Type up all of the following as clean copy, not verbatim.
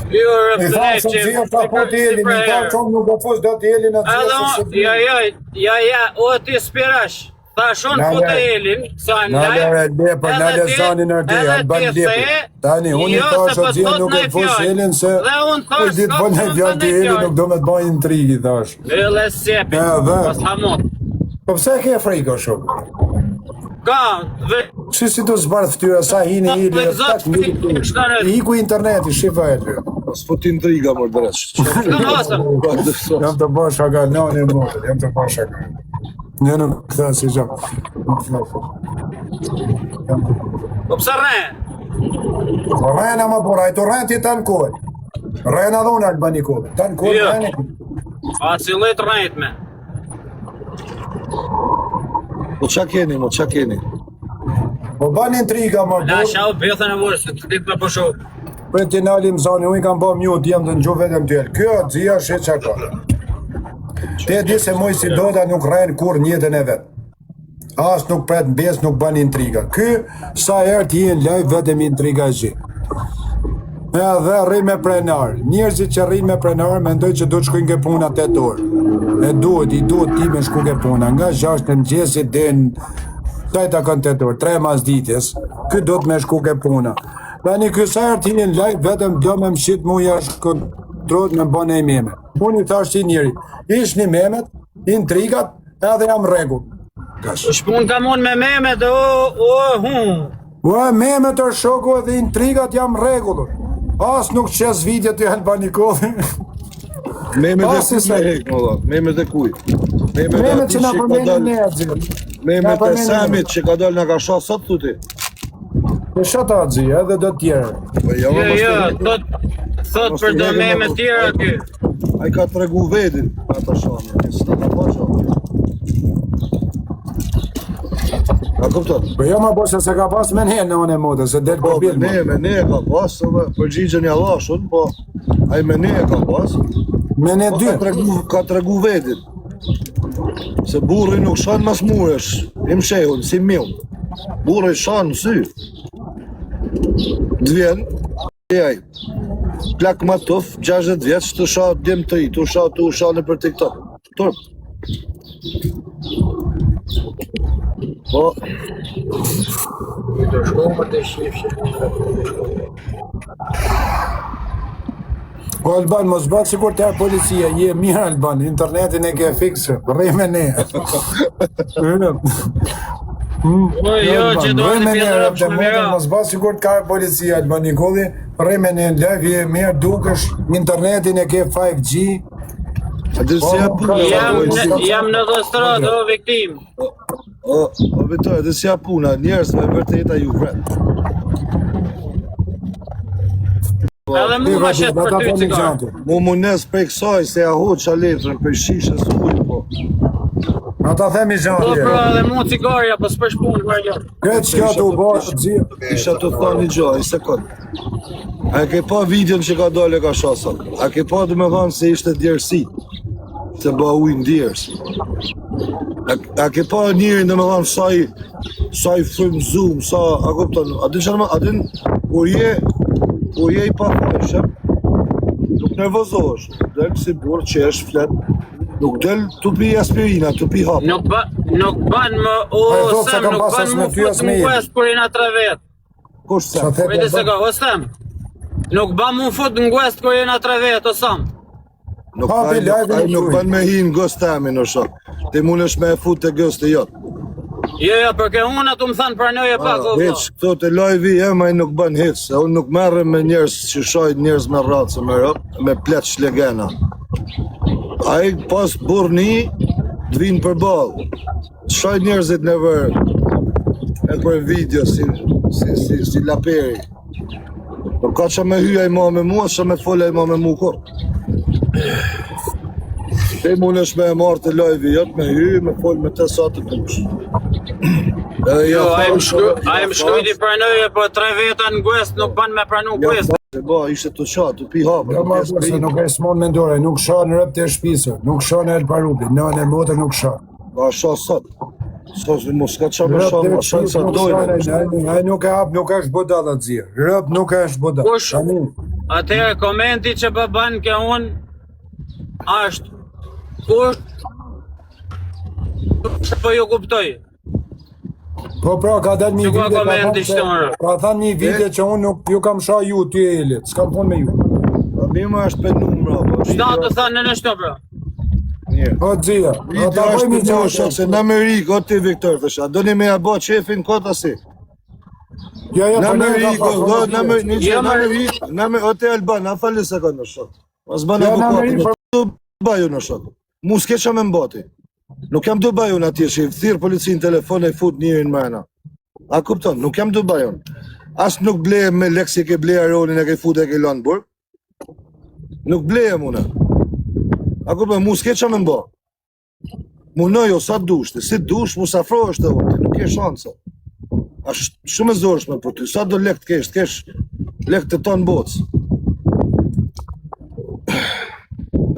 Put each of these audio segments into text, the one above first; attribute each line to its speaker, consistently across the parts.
Speaker 1: Jo,
Speaker 2: I tha se
Speaker 1: që
Speaker 2: zia ta po ti Elin, i tha që unë nuk e fus dot Elin atë
Speaker 1: Edhe
Speaker 2: zia se
Speaker 1: unë,
Speaker 2: se
Speaker 1: jo, jo, jo, jo, o ti spirash. Thash unë
Speaker 2: Na
Speaker 1: fute
Speaker 2: le.
Speaker 1: Elin, sa në
Speaker 2: Na
Speaker 1: live.
Speaker 2: lere lepër, na
Speaker 1: edhe
Speaker 2: le
Speaker 1: ti-
Speaker 2: zanin ërdi,
Speaker 1: edhe
Speaker 2: Alban
Speaker 1: ti
Speaker 2: Lepi.
Speaker 1: the,
Speaker 2: Tani, unë i
Speaker 1: jo,
Speaker 2: thash
Speaker 1: se po
Speaker 2: o zia
Speaker 1: thot
Speaker 2: nuk e
Speaker 1: naj
Speaker 2: fus
Speaker 1: fjalë.
Speaker 2: Elin se
Speaker 1: Dhe unë
Speaker 2: Po
Speaker 1: thash,
Speaker 2: ditë
Speaker 1: s'ka
Speaker 2: bën
Speaker 1: pse
Speaker 2: një
Speaker 1: më
Speaker 2: fjalë
Speaker 1: thënë
Speaker 2: ti
Speaker 1: naj
Speaker 2: Eli
Speaker 1: fjalë.
Speaker 2: nuk do me të bëj intrigë, i thash.
Speaker 1: Ylle sepin,
Speaker 2: Edhe.
Speaker 1: mos hamot.
Speaker 2: Po pse e ke frikë o shok?
Speaker 1: Ka, dhe
Speaker 2: Si si të zbardh fytyra sa hini
Speaker 1: Po,
Speaker 2: ili,
Speaker 1: po, zot,
Speaker 2: tak ngeli këtu.
Speaker 1: shkare.
Speaker 2: I iku interneti, shifa e ty.
Speaker 3: Mos fut intriga mor dreq.
Speaker 1: ka hasëm.
Speaker 2: Jam të bërë shaka, në e motër, jam të bërë shaka. Ne nuk këta si gjë. Nuk këta si. Jam të
Speaker 1: Po pse rre?
Speaker 2: Po rrena më por, ai të rren ti tan kohë. Rrena dhe unë Albani kohë. Tan kohë
Speaker 1: Jo.
Speaker 2: rrena.
Speaker 1: A si lloj të rrejt me?
Speaker 3: Po çka keni, mo çka keni?
Speaker 2: Po bën intriga më
Speaker 1: Na
Speaker 2: burr.
Speaker 1: shau bethën e vërë, se të ditë me pushu.
Speaker 2: Për ti nalim zani, unë kam bë mute, jam të ngju vetëm ty. Kjo xhia është çka ka. Te e di se moj si Doda nuk rren kurrë në jetën e vet. As nuk pret mbes, nuk bën intriga. Ky sa herë të jenë live vetëm intriga e gjë. Edhe rri me prenar. Njerëzit që rrinë me prenar mendoj që do të shkojnë ke puna 8 orë. E duhet, i duhet ti me shku ke puna nga 6 të mëngjesit deri në sa i takon 8 orë, 3 mas ditës. Ky do të me shku ke puna. Tani ky sa herë të hinë në live vetëm do me më shit mu jashtë kontrollit me bën e meme. Unë i thash si njeri, ishni memet, intrigat, edhe jam rregull. Kash.
Speaker 1: Shpun kam unë me meme dhe o, o, hu.
Speaker 2: Ua, memet është shoku edhe intrigat jam rregull. As nuk qes video të Alban Nikolli.
Speaker 3: Memet e
Speaker 2: Ah, si
Speaker 3: kujt
Speaker 2: se-
Speaker 3: me hek, mo valla. Memet e kujt? Memet e
Speaker 2: Memet
Speaker 3: atij
Speaker 2: që na
Speaker 3: që ka
Speaker 2: përmenin
Speaker 3: dal,
Speaker 2: ne atë.
Speaker 3: memet
Speaker 2: Na
Speaker 3: e
Speaker 2: përmenin ne.
Speaker 3: Samit që ka dal na ka sha sot thuti.
Speaker 2: Po shata atë edhe do të tjerë.
Speaker 3: Po jo,
Speaker 1: Jo,
Speaker 3: mos
Speaker 1: jo,
Speaker 3: të
Speaker 1: thot, thot
Speaker 3: Mos
Speaker 1: për
Speaker 3: të
Speaker 1: do
Speaker 3: hekim
Speaker 1: meme
Speaker 3: apo-
Speaker 1: tjera ky.
Speaker 3: Ai ka tregu vedin ata shanë, e s'ta ka pa shanë. A kupton?
Speaker 2: Po jo më bosha se ka pas me ne në unë e motër, se del
Speaker 3: Po,
Speaker 2: po
Speaker 3: me
Speaker 2: bil.
Speaker 3: ne, me ne e ka pas, edhe përgjigjen ja dhashun, po ai me ne e ka pas.
Speaker 2: Me ne
Speaker 3: Po
Speaker 2: dy.
Speaker 3: ka tregu, ka tregu vedin. Se burri nuk shan mas muresh, i mshehun, si miu. Burri shan në sy. Të vjen, e ai, plak matuf, 60 vjeç, të sha djem të ri, të sha të sha në për TikTok. Turp. Po,
Speaker 1: Të shkomë për të shifshë.
Speaker 2: Po Alban, mos bë sikur të herë policia, je mirë Alban, internetin e ke fiksë, rri me ne.
Speaker 1: Po jo,
Speaker 2: Alban,
Speaker 1: që do
Speaker 2: rri
Speaker 1: të
Speaker 2: me ne,
Speaker 1: pjesë
Speaker 2: rrëp të
Speaker 1: me
Speaker 2: motër,
Speaker 1: mira.
Speaker 2: mos bë sikur të ka herë policia Alban Nikolli, rri me ne në live, je mirë, dukesh, internetin e ke 5G.
Speaker 3: a di si e
Speaker 2: Po,
Speaker 3: puna,
Speaker 1: Jam
Speaker 3: po,
Speaker 1: në, jam në dhostrat, o viktim.
Speaker 3: O, o Vitor, edhe si ja puna, njerëz me vërteta ju vret. Po,
Speaker 1: Edhe mu ma shet për ty cigare.
Speaker 3: Mu mu nes prej kësaj se ja hoqa letrën prej shishes ujë, po.
Speaker 2: Ata themi
Speaker 1: Po
Speaker 2: gjantje.
Speaker 1: pra edhe mu cigarja, po s'pësh punë për jo.
Speaker 2: Këtë çka tu bë, xhi.
Speaker 3: Isha të thonë një gjë, i sekond. A e ke pa videon që ka dalë e ka sha sot? A ke pa dhe me thonë se ishte djersi? Se ba ujë në djers. A, a ke pa njerin dhe me thonë sa i, sa i frymzum, sa, a kupton, a din çfarë, a din, kur je, kur je i pafajshëm, nuk nervozohesh, del si burr që është flet, nuk del tu pi aspirina, tu pi hap.
Speaker 1: Nuk ba, nuk ban më, o
Speaker 2: Po e thotë se
Speaker 1: Sem,
Speaker 2: kam
Speaker 1: nuk
Speaker 2: pas
Speaker 1: ban
Speaker 2: as me
Speaker 1: mu
Speaker 2: ty,
Speaker 1: fut
Speaker 2: as me
Speaker 1: në
Speaker 2: jetë.
Speaker 1: quest kur jena tre vet.
Speaker 3: Kush se?
Speaker 2: Sa the
Speaker 1: Prit se ka, o Sem. Nuk ban mu fut në quest kur jena tre vet, o Sam.
Speaker 3: Nuk
Speaker 2: Hapi
Speaker 3: ai nuk,
Speaker 2: live-in
Speaker 3: ai nuk
Speaker 2: tuaj.
Speaker 3: bën me hi në gostemin o shok. Ti mundesh me e fut te gosti jot.
Speaker 1: Jo, jo, për ke unë atu më thanë pranoje pak, o vlla.
Speaker 3: Hiç, këto te live-i jem ai nuk bën hiç, se unë nuk merrem me njerëz që shajnë njerëz me racë, me rop, me pleq legena. Ai pas burrni të vinë përballë. Shajnë njerëzit në vër e për video si si si, si laperi. Nuk ka që me hy ai ma me mua, që me fol ai ma me mua kur. Ti mundesh me e marrë të live jot, me hy, me fol me të sa të dush. Edhe
Speaker 1: Jo,
Speaker 3: ja
Speaker 1: ai më
Speaker 3: thash,
Speaker 1: shkru,
Speaker 3: ja
Speaker 1: ai më
Speaker 3: thash,
Speaker 1: shkruajti pranoje, po tre veta në quest nuk ban me pranu
Speaker 3: Ja,
Speaker 1: quest.
Speaker 3: thash, ba, ishte të qa, të pi hapë,
Speaker 2: Jo
Speaker 3: të
Speaker 2: më
Speaker 3: pi
Speaker 2: se
Speaker 3: aspirin.
Speaker 2: nuk e smon mendore, nuk sha në rëp të shtëpisë, nuk sha në El Parubi, në në motër nuk sha.
Speaker 3: Ba, sha sot. S'ka mos ka çfarë më shumë, më shumë sa dojnë.
Speaker 2: Ai nuk e hap, nuk është budalla xia. Rëp nuk është budalla.
Speaker 1: Kush? Atëherë komenti që po bën ke unë është kush po ju kuptoj.
Speaker 2: Po pra, ka dalë një video, ka thënë se, ka thënë një video që unë nuk ju kam sha ju ty Elit, s'kam punë me ju.
Speaker 3: Po mirë më është për numra, po.
Speaker 1: Çka të thënë në nështo bro?
Speaker 3: Mirë.
Speaker 2: Po xia,
Speaker 3: po ta bëjmë një gjë shok se në Amerikë o ti Viktor thësha, doni me ja bë qefin kot asi.
Speaker 2: Jo, jo,
Speaker 3: në
Speaker 2: po
Speaker 3: Amerikë, do në Amerikë, në Amerikë, në Amerikë, o ti Alban, na fal një sekondë shok. Mos bën
Speaker 2: Jo, në
Speaker 3: avokat.
Speaker 2: Amerikë,
Speaker 3: Në Dubai unë shok. Mu s'ke ça me m'ba ti. Nuk jam Dubai unë atje që i thirr policinë telefon e fut njërin mrena. A kupton? Nuk jam Dubai unë. As nuk blehem me lek si ke ble Aronin e ke fut e ke lënë burg. Nuk blehem unë. A kupton? Mu s'ke ça me m'ba. Munoju sa dush, ti, si dush, mu s'afrohesh te unë, ti nuk ke shanse. Është shumë e zorshme për ty, sa do lek të kesh, të kesh lek të tonë botës.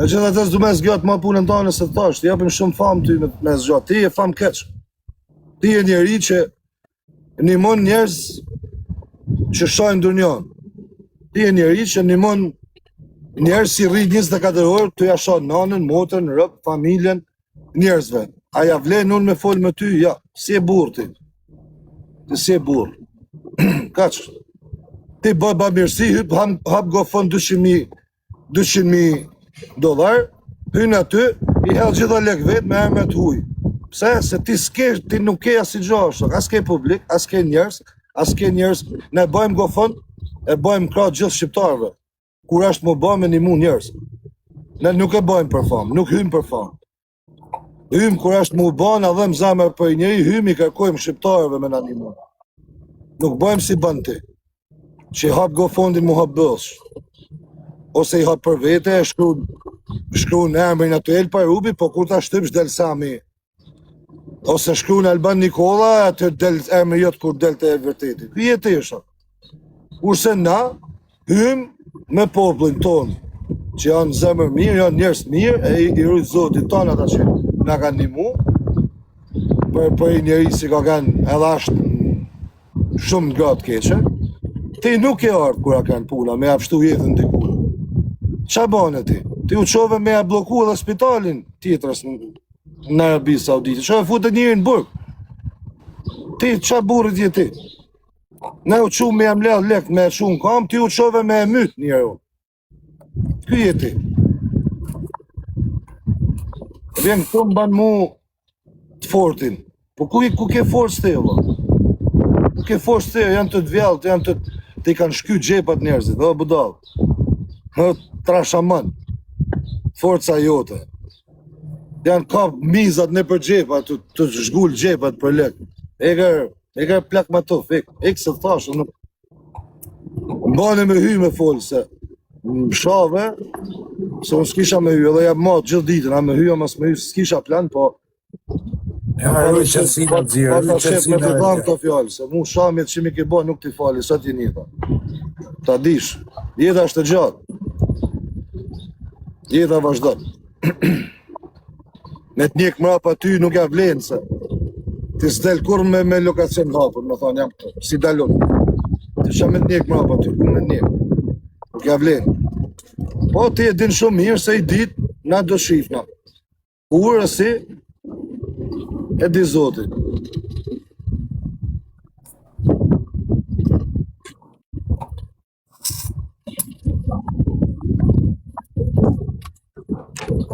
Speaker 3: E gjitha të s'du me zgjat ma punën tonë se thash, të japim shumë famë ty me, me zgjat, ti je famkeq. Ti je njeri që Nimon njerëz që shajnë dynjanë. Ti je njeri që nimon njerëz si rri 24 orë, tu ja sha nanën, motrën, rob, familjen, njerëzve. A ja vlen unë me fol me ty? Ja, s'je burrë ti. Ti s'je burrë. Kaq. Ti bë bamirësi, hyp hap, hap GoFund 200.000 200.000 dollar, hyn aty, i hedh gjitha lek vet me emra të huaj. Pse? Se ti s'ke, ti nuk ke asnjë gjë, shok, as ke publik, as ke njerëz, as ke njerëz. Ne bëjmë GoFund, e bëjmë krah gjithë shqiptarëve. Kur është më bë me nimu njerëz. Ne nuk e bëjmë për famë, nuk hyjmë për famë. Hyjmë kur është mu ba, na dhem zemër për njeri, hyjmë i kërkojmë shqiptarëve me na nimu. Nuk bëjmë si bën ti, që i hap GoFundin mu hap bëllsh. Ose i hap për vete, e shkruan shkruan emrin aty El Parubi, po kur ta shtypsh del Sami. Ose shkruan Alban Nikolla, aty del emri jot kur del te e vërteti. Ky je ti, shok. Kurse na, hymë me popullin tonë, që janë zemër mirë, janë njerëz mirë, e i, i rujt Zoti tonë ata që na kanë nimu, për, për i njeri si ka kanë edhe ashtë shumë në gradë keqe, ti nuk e ardhë kur a kanë puna, me ja pshtu jetën diku. Ça bane ti? Ti u çove me ja blloku edhe spitalin tjetrës në, në Arabi Saudite. Çove fute njerin në burg. Ti, ça burrit je ti? Ne u çu me ja mledh lek me e çu në kam, ti u çove me e myt njeriun. Ky je ti. Vjen këtu më ban mu të fortin. Po ku, ku ke forcë ti, vëlla? Ku ke forcë ti, janë të të vjellë, janë të të i kanë shky xhepat njerëzit, o budall. Hë, trashaman. Forca jote. Janë kap mizat nëpër xhepa, të, të zhgul xhepat për lek. Eger, E ka plak ma të fik, ik se thashë, nuk... Mbane me hy me folë se më shave, se unë s'kisha me hy, edhe jam matë gjithë ditën, a me hy, a mos me hy, s'kisha plan, po...
Speaker 2: Ja, ruj qetësinë,
Speaker 3: Pa,
Speaker 2: Xhir,
Speaker 3: pa
Speaker 2: ruj
Speaker 3: ta shef me
Speaker 2: qetësinë.
Speaker 3: të dhanë këto fjalë, se mu shamjet që mi ke bo, nuk t'i fali, sa t'i njëta. Ta dish, jeta është e gjatë. Jeta vazhdon. Me të njek mrapa ty nuk ja vlen se ti s'del kurrë me, me lokacion hapur, me thonë jam këtu, si dalun. Ti ça me të njek mrapa ty, ku me të njek. Nuk ja vlen. Po ti e din shumë mirë se i dit, na do shifna. Kur si e di Zoti.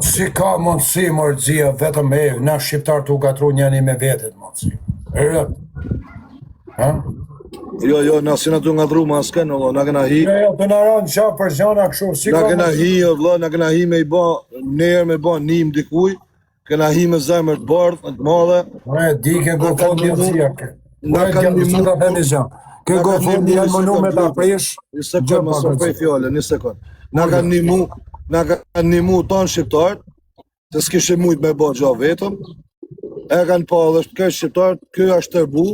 Speaker 2: Si ka mundësi mor Xhia vetëm e na shqiptar tu ngatru njani me vetet mundësi. Rëp. Ha?
Speaker 3: Jo, jo, na s'jena tu ngatru me askën, o, na kena hi.
Speaker 2: Jo, jo, të na ranë qa për gjana kështu, si
Speaker 3: Na
Speaker 2: ka
Speaker 3: kena
Speaker 2: mundësi?
Speaker 3: hi, o vlla, na kena hi me i ba ner me ba nim dikuj. Kena hi me zemër të bardhë, të madhe.
Speaker 2: Po e di ke
Speaker 3: Na
Speaker 2: GoFund
Speaker 3: kanë nimu,
Speaker 2: Xhia ke.
Speaker 3: na
Speaker 2: Po e
Speaker 3: kanë
Speaker 2: di,
Speaker 3: nimu,
Speaker 2: ta them një gjë. Ke
Speaker 3: na kanë
Speaker 2: GoFund
Speaker 3: nimu
Speaker 2: janë
Speaker 3: një
Speaker 2: mënu me
Speaker 3: sekond,
Speaker 2: ta
Speaker 3: lutem.
Speaker 2: prish,
Speaker 3: Një
Speaker 2: gjë
Speaker 3: sekond, mos
Speaker 2: pa
Speaker 3: e prej
Speaker 2: kërcë.
Speaker 3: fjalën, një sekond. Na kanë nimu, na kanë nimu tanë shqiptarët, se s'kishim mujt me bë gjë vetëm. E kanë pa edhe krejt shqiptarët, ky është tërbu,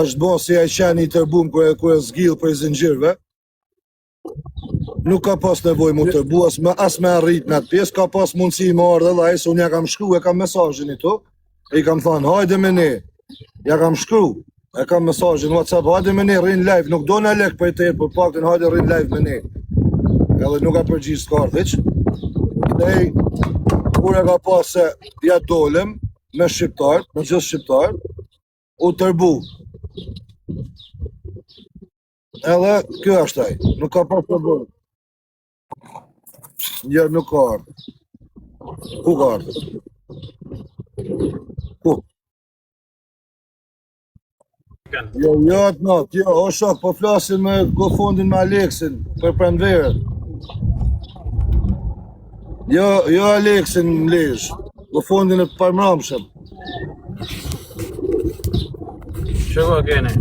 Speaker 3: është bo si ai qeni i tërbum kur e kur e zgjidh prej zinxhirëve. Nuk ka pas nevojë mu tërbu, as me, as me arrit në atë pjesë, ka pas mundësi me ardhë edhe ai, se unë ja kam shkru, e kam mesazhin i tu. I kam thonë, hajde me ne. Ja kam shkru. E kam mesazhin në WhatsApp, hajde me ne, rrin live, nuk do na lek për të, por paktën hajde rrin live me ne. Edhe nuk ka përgjigj s'ka ardhur hiç. Dhe kur e ka pa se ja dolëm me shqiptar, me gjithë shqiptar, u tërbu. Edhe kjo është ai, nuk ka pas të bërë. Jo, nuk ka ardhur. Ku ka ardhur? Ku? Jo, jo atë natë, jo, o shok, po flasim me GoFundin me Aleksin për pranverën. Jo, jo Aleksin në Lezhë, GoFundin e parmramshëm.
Speaker 1: Që ko keni?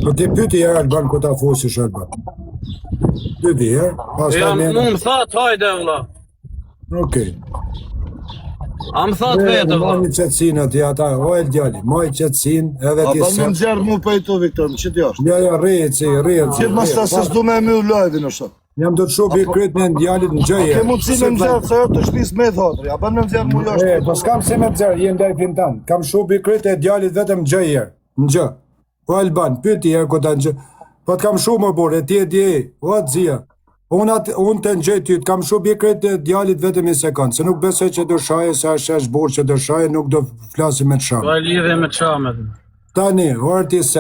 Speaker 2: Po ti pyti herë Alban ku ta fusish Alban. Pyti herë, pastaj
Speaker 1: Ja,
Speaker 2: ne.
Speaker 1: mu më thatë, hajde, vlla.
Speaker 2: Okej.
Speaker 1: A më thatë vetë, vlla.
Speaker 2: Maj qetësinë aty ata, o el djali, maj qetësinë edhe
Speaker 3: A
Speaker 2: ti
Speaker 3: pa
Speaker 2: se.
Speaker 3: më nxjerr mu prej tu, Viktor, më qitë jashtë.
Speaker 2: Ja, ja, rreci, rreci.
Speaker 3: Qitë mos ta se s'du me e myll live-in, o shok.
Speaker 2: Jam do të shoh i kryet në djalit në gjëje.
Speaker 3: Ke mundësi me nxjerr se jo të shtëpisë me hatri. A bën me nxjerr mu jashtë?
Speaker 2: E, po s'kam se me nxjerr, je ndaj fintan. Kam shubi kryet e djalit vetëm gjë herë, në gjë. Po Alban, pyeti herë ku ta gjë. Po të kam shumë më burë, e ti e di, o atë zia. Unë atë unë të ngjej ty, të kam shubi kryet e djalit vetëm një sekond, se nuk besoj që do shaje, se është është burrë që do shaje, nuk do flasim me të shamë.
Speaker 1: Ka lidhje me qamet.
Speaker 2: Tani, orë ti se.